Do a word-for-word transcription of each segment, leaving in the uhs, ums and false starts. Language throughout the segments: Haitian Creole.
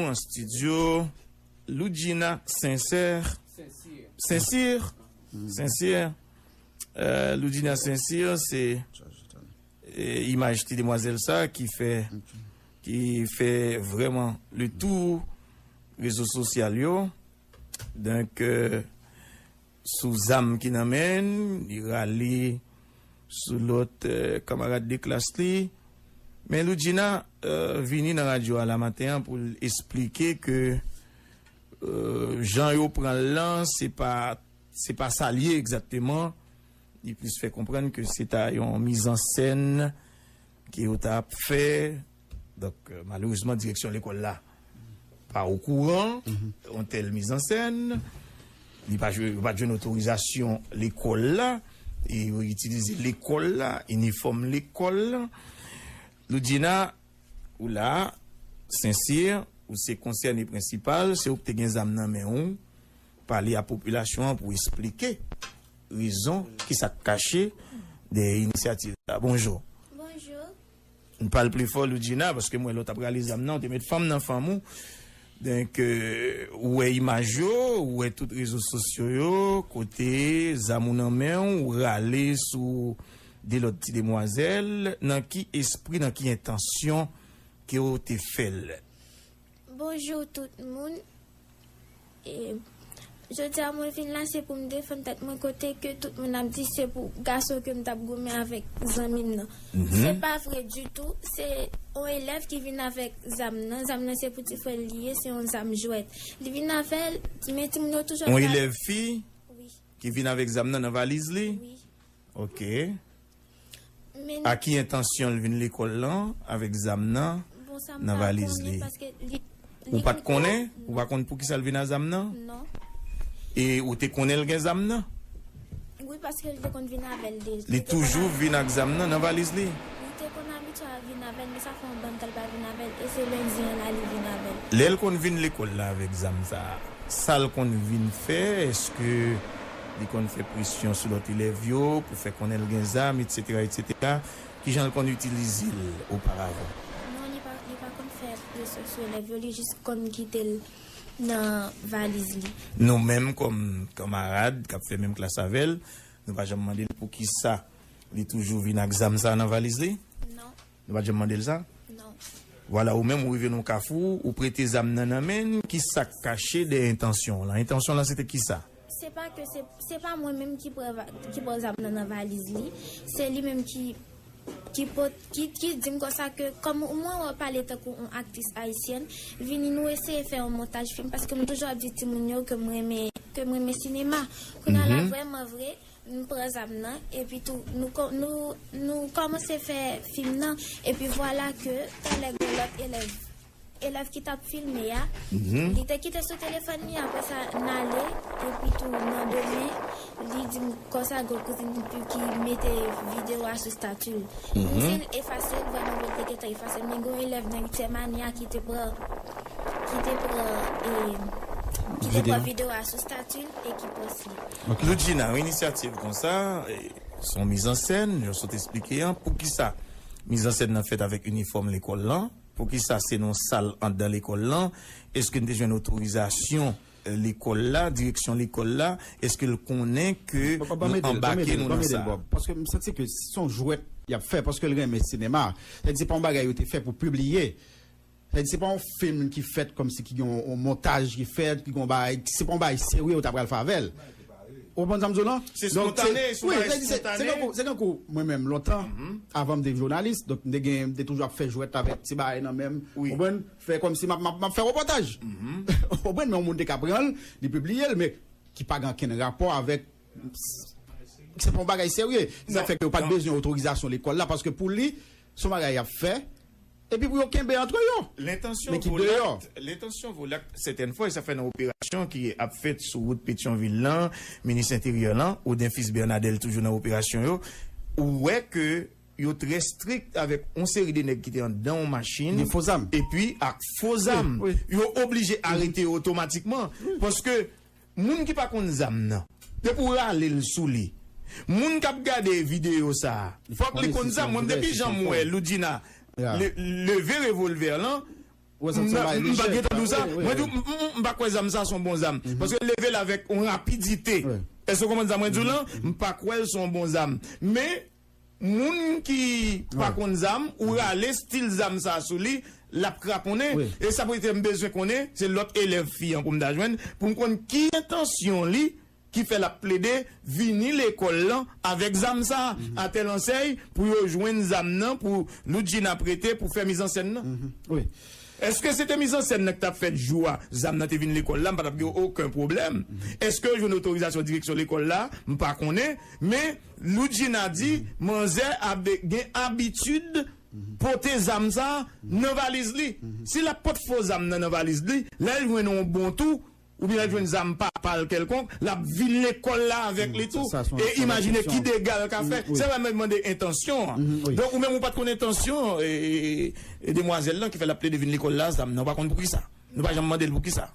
an estidyo, Loudjina Sensè. Sensir. Sensir. Euh, Loudjina Sensir, se e, imaj ti demwazèl sa ki fè, ki fè vrèman le tou rezo sosyal yo. Donk, euh, sou zam ki nan men l, li rale sou lòt, euh, kanmarad de klas li. Men Loudjina, euh, vini nan radyo a la maten an pou l esplike ke, euh, jan yo pran l lan, se pa, se pa sa l ye egzakteman. Li plis fè konprann ke se ta yon mizansèn ke yo t ap fè. Donk, euh, malerezman, direksyon lekòl la pa okouran yon tèl mizansèn. Li pa jwe, yo pa t jwenn otorizasyon lekòl la. E yo itilize lekòl la, inifòm lekòl la. Loudjina, ou la, Sensir, ou se konsène prensipal, se ou ki te gen zam nan men ou, pale a popilasyon an pou esplike rezon ki sa k kache dèyè inisyativ la. Bonjou. Bonjou. N pale pli fò, Loudjina, paske m wè lè w t ap rale zam nan, ou te met fanm nan fanm ou. Donk, euh, ou wè imaj yo, ou wè tout rezo sosyo yo, kote zam ou nan men w, ou rale sou de lòt ti demwazèl, nan ki espri, nan ki entansyon ke w te fè l? Bonjou tout moun. E, jodi a mwen vin la se pou m defann tèt mwen kote ke tout moun ap di se pou gason ke m t ap goumen avèk zanmi m nan. Mhm. Se pa vre ditou. Se yon elèv ki vin avèk zam nan. Zam nan se pou ti frè l li ye, se yon zam jwèt. Li vin avè l, men timoun yo toujou ap... Yon elèv fi Wi. Ki vin avèk zam nan nan valiz li? Wi. Ok. Men a ki entansyon l vin lekòl lan avèk zam nan nan valiz li? Ou pa t konnen? Ou pa konn poukisa l vin ak zam nan? Non. E ou te konnen l gen zam nan? Wi, paske l te konn vin avè l deja. Li toujou vin ak zam nan nan valiz li? Li te konn abitye a vin avè l, men sa fè yon bann tan l pa vin avè l, e se lendi an la li vin avè l. Lè l konn vin lekòl la avèk zam sa a, sa l konn vin fè? Èske li konn fè presyon sou lòt elèv yo pou fè konnen l gen zam, etsetera, etsetera? Kijan l konn itilize l oparavan? Non, li pa, li pa konn fè presyon sou elèv yo, li jis konn kite l nan valiz li. Nou menm kòm kanmarad k ap fè menm klas avè l, nou pa janm mande l poukisa li toujou vin ak zam sa a nan valiz li? Non. Nou pa t janm mande l sa? Non. Vwala, ou menm ou rive nan yon kafou, ou prete zam nan nan men l, ki sa k kache dèyè entansyon w lan? Entansyon w lan se te kisa? Se pa ke se, se pa mwen menm ki pran va-, ki pran zam nan nan valiz li, se li menm ki, ki pot-, ki, ki di m konsa ke kòm mwen wè w pale tankou yon aktris ayisyèn, vini nou eseye fè yon montaj fim paske m toujou ap di timoun yo ke m renmen, ke m renmen sinema. Kounye a la, mhm, vrèman vre, m pran zam nan, epi tou, nou ko-, nou, nou kòmanse fè fim nan, epi vwala ke talè gen lòt elèv, elèv ki t ap filme a, mhm, li te kite sou telefòn li, apre sa, n ale, epi tou, nan demen, li di m konsa, gen yon kouzin li ki mete videyo a sou stati l. M di l efase l, vrèman vre, l te gentan efase l, men gen yon elèv nan uityèm ane a ki te pran, ki te pran, e, ki te pran videyo a sou stati l e ki pòs li. Ok. Loudjina, yon inisyativ konsa, e, se yon mizansèn, jan w sot esplike an. Poukisa mizansèn nan fèt avèk inifòm lekòl lan? Poukisa se nan yon sal anndan lekòl lan? Èske n te jwenn otorizasyon, e, lekòl la, direksyon lekòl la? Èske l konnen ke nou anbake nou nan sa? Paske m santi ke se yon jwèt y ap fè, paske l renmen sinema. Sètadi se pa yon bagay yo te fè pou pibliye. Sètadi se pa yon fim ki fèt kòmsi ki gen yon, yon montaj ki fèt, ki gen yon bagay, se pa yon bagay serye yo ta pral fè avè l. Ou konprann sa m di w lan? Se spontane, se yon bagay spontane. Wi, sètadi se, se tankou, se tankou mwen menm, lontan, avan m te vin jounalis, donk m te gen, m te toujou ap fè jwèt avèk ti bagay nan men m. Wi. Ou konprann? Fè kòmsi m ap, m ap, m ap fè repòtaj. Ou konprann? Men yon moun te ka pran l, li pibliye l, men ki pa gen okenn rapò avèk, se pa yon bagay serye. Sa fè ke yo pa t bezwen otorizasyon lekòl la, paske pou li, se yon bagay y ap fè, epi pou yo kenbe antre yo. Men ki deyò. Lentansyon volat, sètèn fwa, e sa fè nan operasyon ki ap fèt sou wout Petyonvil lan, minis enteryè lan, Odenfis Bernadel toujou nan operasyon yo, ou wè ke yo trè strik avèk yon seri de nèg ki te anndan yon machin, epi ak fo zam. Wi, wi. Yo oblije arete yo otomatikman, paske moun ki pa konn zam nan, depi w rale l sou li, moun k ap gade videyo sa a, fòk li konn zam. Mwen, depi jan m wè Loudjina le-, leve revòlvè lan, Ou wè sa se yon bagay lejè. M pa gentan di w sa. Wi, wi, mwen di w, m, m, m pa kwè zam sa se yon bon zam. Paske l leve l avèk yon rapidite. Èske w konprann sa mwen di w lan? M pa kwè l se yon bon zam. Men, moun ki pa konn zam, ou rale stil zam sa sou li, l ap kraponnen. E sa pou te m bezwen konnen, se lòt elèv fi an pou m ta jwenn, pou m konn ki entansyon li ki fè l ap plede vini lekòl lan avèk zam sa a, atèl ansèy pou yo jwenn zam nan, pou Loudjina prete, pou fè mizansèn nan. Èske se te mizansèn nan ki t ap fèt jou a, zam nan te vin lekòl la, m pa t ap gen okenn pwoblèm? Èske yo jwenn otorizasyon direksyon lekòl la? M pa konnen, men Loudjina di manzè ap gen abitid pote zam sa a nan valiz li. Si l ap pot fo zam nan nan valiz li, lè l jwenn yon bon tou, oubyen lè l jwenn zam papa l kèlkonk, l ap vin lekòl la avèk li tou. E imajine ki dega l ka fè. Se vre, mwen mande entansyon an. Donk, ou menm ou pa t konn entansyon e, e, e demwazèl lan ki fè l ap plede vin lekòl la, zam nan, ou pa konn poukisa. Nou pa janm mande l poukisa.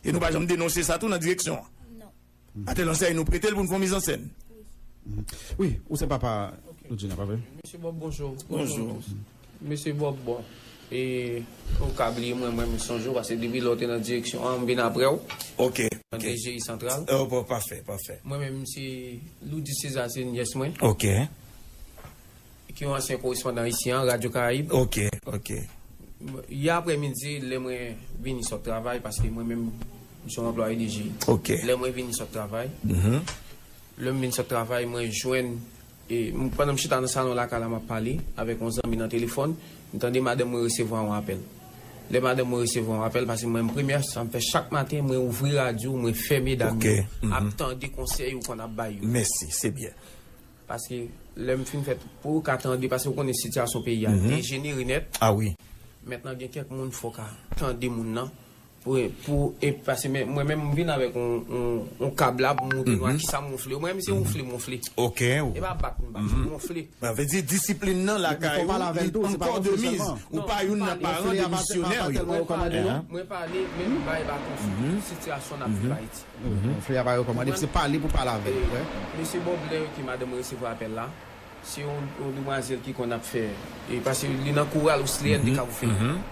E nou pa janm denonse sa tou nan direksyon an. Atèl ansèy nou prete l pou n fè yon mizansèn. Wi, ou se papa Loudjina, pa vre? Mesye Bob, bonjou. Bonjou. Mesye Bob, bon. E ou ka bliye mwen, mwen, m sonje w, paske depi lè w te nan direksyon an, m vin apre w. Ok. Nan D G I Santral. Oh, bon, pafè, pafè. Mwen menm, se Loudy César, se nyès mwen. Ok. Ki yon ansyen korespondan isi an, Radyo Karayib. Ok, ok. Yè aprèmidi, lè mwen vini sot travay, paske mwen menm, m se yon anplwaye D G I. Ok. Lè mwen vini sot travay, lè m vin sot travay, mwen jwenn E, m, pandan m chita nan salon lakay la, m ap pale avèk yon zanmi nan telefòn, m tande madanm mwen resevwa yon apèl. Lè madanm mwen resevwa yon apèl, paske mwen, premyè sa m fè chak maten, mwen ouvri radyo, mwen fè medam yo ap tande konsèy ou konn ap bay yo. Mèsi, se byen. Paske lè m fin fè, pou yo ka tande, paske ou konnen sitiyasyon peyi a dejenere nèt. A wi. Mentnan, gen kèk moun fò w ka tande moun nan. Pou, pou, e, paske mwen menm, m vin avèk yon, yon, yon kab la pou m montre nou a kisa m wonfle. Mwen menm, se wonfle m wonfle. Ok. E pa bat m bat, m wonfle. Sa vle di disiplin nan lakay ou, li ankò de miz. Ou pa youn nan paran de misyonè, wi. Mwen pale, mwen pale, men m bay baton sou sitiyasyon n ap viv Ayiti. Wonfle a pa rekòmande, se pale pou pale avè l. Mesye Bob, lè ke madanm mwen resevwa apèl la, se yon, yon demwazèl ki konn ap fè, e, paske li nan koral Osleyèn, li ka pou fè.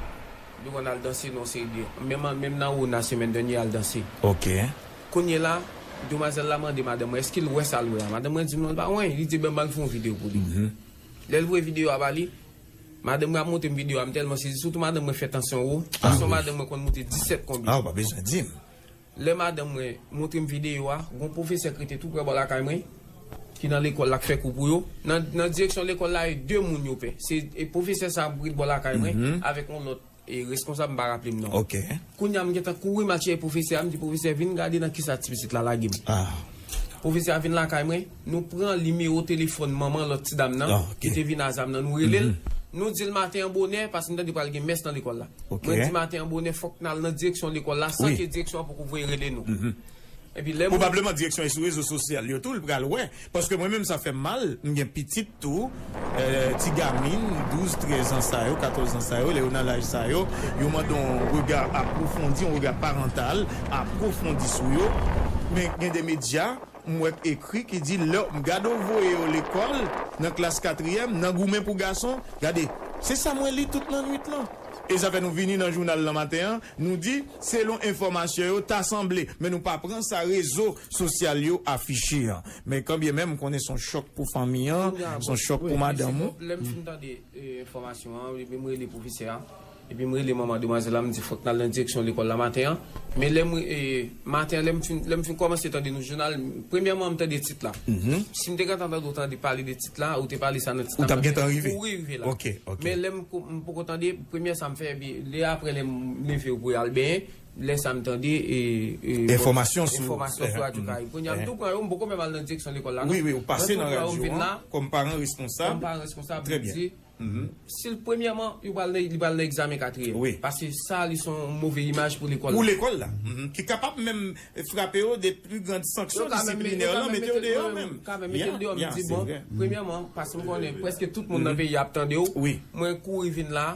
Li konn al danse nan yon seri de, menm, menm nan Wona semèn dènye al danse. Ok. Kounye la, demwazèl la mande madanm mwen èske l wè sa l wè a. Madanm mwen di m non, l pa wè anyen. Li di, "Ebyen, ban m fè yon videyo pou li." Lè l voye videyo a ba li, madanm mwen ap montre m videyo a, m tèlman sezi, sitou madanm mwen fè tansyon wo, tansyon madanm mwen konn monte disèt konbyen. A, ou pa bezwen di m. Lè madanm mwen montre m videyo a, gon pwofesè k rete tou prè bò lakay mwen, ki nan lekòl la, k fè kou pou yo. Nan, nan direksyon lekòl la, e de moun yo pè. Se, e pwofesè sa a ap ret bò lakay mwen, avèk yon lòt, e, reskonsab, m pa raple m non. Ok. Kounye a, m gentan kouri matche pwofesè a, m di, "Pwofesè, vin gade nan kisa ti pitit la lage m." Pwofesè a vin lakay mwen, nou pran nimewo telefòn manman lòt ti dam nan, ki te vin a zam nan, nou rele l. Nou di l maten an bonè, paske m tande pral gen mès nan lekòl la. Mwen di maten an bonè, fòk n al nan direksyon lekòl la, san ke direksyon an poko voye rele nou. Epi lè moun. Pwobableman direksyon e sou rezo sosyal yo tou, l pral wè. Paske mwen menm, sa fè m mal, m gen pitit tou, ti gamin, douz, trèz an sa yo, katòz an sa yo, lè yo nan laj sa yo, yo mande yon rega apwofondi, yon rega parantal apwofondi sou yo. Men gen de medya, m wè k ekri ki di, lè m gade w voye yo lekòl, nan klas katriyèm, nan goumen pou gason, gade, se sa mwen li tout lannwit lan. E sa fè nou vini nan jounal lan maten an, nou di, selon enfòmasyon yo, ta sanble, men nou pa pran sa rezo sosyal yo afiche an. Men kanbyenmenm, m konnen se yon chòk pou fanmi an, se yon chòk pou madanm ou. Lè m fin tande enfòmasyon an, epi m rele pwofesè a, epi m rele manman demwazèl la, m di fòk n al nan direksyon lekòl la maten an. Men lè m, e, maten an, lè m fin, lè m fin kòmanse tande nou jounal, premyèman, m tande tit la. Si m te gentan tande w tande pale de tit la, ou te pale sa nan tit la, m t ap gentan kouri rive la. Men lè m, m poko tande, premyè sa m fè, epi lè apre lè m leve pou y al benyen, lè sa m tande, e, e, enfòmasyon sou radyo Karayib. Kounye a, m tou pran yo, m poko menm al nan direksyon lekòl la non. Wi, wi, ou pase nan radyo an kòm paran responsab. Kòm paran responsab, m di, Si l premyèman, li pral nan, li pral nan egzamen katriyèm. Paske sa, li se yon move imaj pou lekòl la. Pou lekòl la. Ki kapab menm frape yo de pli grand sanksyon disiplinè lan, mete yo deyò menm. Yo ka menm mete l deyò, m di, bon, premyèman, paske m konnen prèske tout moun nan peyi a ap tande w, mwen kouri vin la.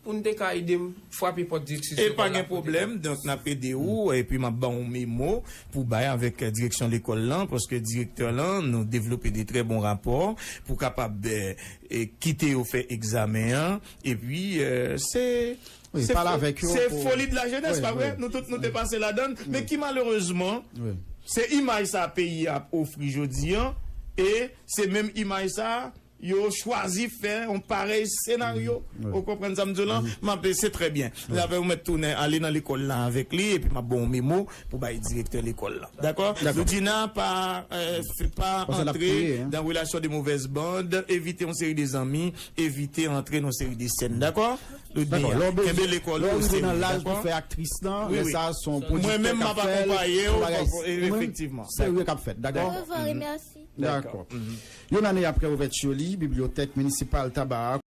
Pou n te ka ede m frape pòt direksyon E pa gen pwoblèm, donk n ap ede ou, epi m ap ba w yon memo pou bay avèk direksyon lekòl lan, paske direktè lan, nou devlope de trè bon rapò pou kapab eh, eh, kite yo fè egzamen an, epi eh, se. Wi, se pale fo- avèk yo se pou- foli de la jeunesse, Wi, pa vre? Wi. Nou tout nou te pase ladan, men ki malerezman, Wi. se imaj sa peyi a ap ofri jodi an, e se menm imaj sa yo chwazi fè yon parèy senaryo. Wi. Ou konprann sa m di w lan? M ap se trè byen. N ap mèt tounen ale nan lekòl la avèk li, epi m ap ba w yon memo pou bay direktè lekòl la. Dakò? Dakò. Loudjina pa, eh, f- pa Paske l ap antre peye, hein. Nan relasyon de movèz band, evite yon seri de zanmi, evite antre nan yon seri de sèn. Dakò? Loudjina, Dakò. Lè w bezwen- kenbe lekòl lè w ou rive nan serye. laj pou Dakò? fè aktris lan, Wi, lè wi. sa se yon Mwen pwodiktè menm k m ap ap fè l, akonpaye yon w, bagay fò- e- mwen, efektivman. serye k ap fèt, dakò? Au revoir et merci. Dakò. Yon ane apre ouvèti li, Bibliyotèk Minisipal Taba a